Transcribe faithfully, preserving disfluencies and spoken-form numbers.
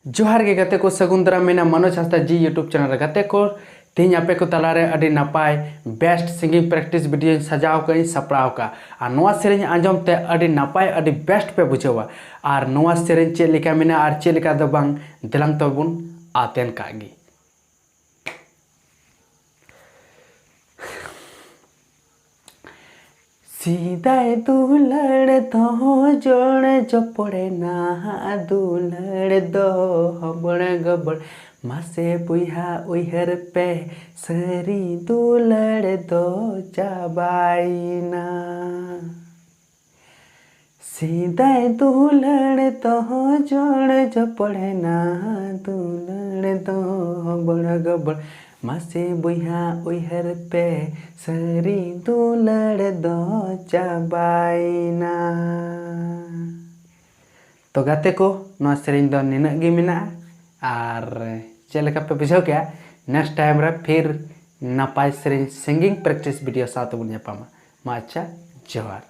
ᱡᱚᱦᱟᱨ ᱜᱮ ᱜᱟᱛᱮ ᱠᱚ, ᱥᱟᱹᱜᱩᱱ ᱫᱟᱨᱟᱢ ᱢᱮᱱᱟ ᱢᱟᱱᱚᱡᱽ ᱦᱟᱸᱥᱫᱟ ᱡᱤ YouTube channel ᱨᱮ᱾ ᱜᱟᱛᱮ ᱠᱚ, ᱛᱮᱦᱮᱧ ᱟᱯᱮ ᱠᱚ ᱛᱟᱞᱟᱨᱮ ᱟᱹᱰᱤ ᱱᱟᱯᱟᱭ best singing practice video ᱤᱧ ᱥᱟᱡᱟᱣ ᱠᱟᱜ ᱤᱧ ᱥᱟᱯᱲᱟᱣ ᱠᱟᱜᱼᱟ᱾ ᱟᱨ ᱱᱚᱣᱟ ᱥᱮᱨᱮᱧ ᱟᱸᱡᱚᱢ ᱛᱮ ᱟᱹᱰᱤ ᱱᱟᱯᱟᱭ, ᱟᱹᱰᱤ best ᱯᱮ ᱵᱩᱡᱷᱟᱹᱣᱟ᱾ ᱟᱨ ᱱᱚᱣᱟ ᱥᱮᱨᱮᱧ ᱪᱮᱫ ᱞᱮᱠᱟ ᱢᱮᱱᱟᱜᱼᱟ ᱟᱨ ᱪᱮᱫ ᱞᱮᱠᱟ ᱫᱚ ᱵᱟᱝ, ᱫᱮᱞᱟᱝ ᱛᱚᱵᱮ ᱵᱚᱱ ᱟᱛᱮᱱ ᱠᱟᱜ ᱜᱮ᱾ ᱥᱮᱫᱟᱭ ᱫᱩᱞᱟᱹᱲ ᱫᱚ ᱡᱚᱲ ᱡᱚᱯᱚᱲ ᱮᱱᱟ, ᱫᱩᱞᱟᱹᱲ ᱫᱚ ᱦᱚᱵᱚᱲ ᱜᱚᱵᱚᱲ᱾ ᱢᱟᱥᱮ ᱵᱚᱭᱦᱟ ᱩᱭᱦᱟᱹᱨ ᱯᱮ, ᱥᱟᱹᱨᱤ ᱫᱩᱞᱟᱹᱲ ᱫᱚ ᱪᱟᱵᱟᱭᱮᱱᱟ᱾ ᱥᱮᱫᱟᱭ ᱫᱩᱞᱟᱹᱲ ᱫᱚ ᱡᱚᱲ ᱡᱚᱯᱚᱲ ᱮᱱᱟ, ᱫᱩᱞᱟᱹᱲ ᱫᱚ ᱦᱚᱵᱚᱲ ᱜᱚᱵᱚᱲ᱾ ᱢᱟᱥᱮ ᱵᱚᱭᱦᱟ ᱩᱭᱦᱟᱹᱨ ᱯᱮ, ᱥᱟᱹᱨᱤ ᱫᱩᱞᱟᱹᱲ ᱫᱚ ᱪᱟᱵᱟᱭᱮᱱᱟ᱾ ᱛᱚ ᱜᱟᱛᱮ ᱠᱚ, ᱱᱚᱣᱟ ᱥᱮᱨᱮᱧ ᱫᱚ ᱱᱤᱱᱟᱹᱜ ᱜᱮ ᱢᱮᱱᱟᱜᱼᱟ᱾ ᱟᱨ ᱪᱮᱫ ᱞᱮᱠᱟ ᱯᱮ ᱵᱩᱡᱷᱟᱹᱣ ᱠᱮᱜᱼᱟ? Next time ᱨᱮ ᱯᱷᱤᱨ ᱱᱟᱯᱟᱭ ᱥᱮᱨᱮᱧ singing practice video ᱥᱟᱶ ᱛᱮᱵᱚᱱ ᱧᱟᱯᱟᱢᱟ᱾ ᱢᱟ ᱟᱪᱪᱷᱟ, ᱡᱚᱦᱟᱨ᱾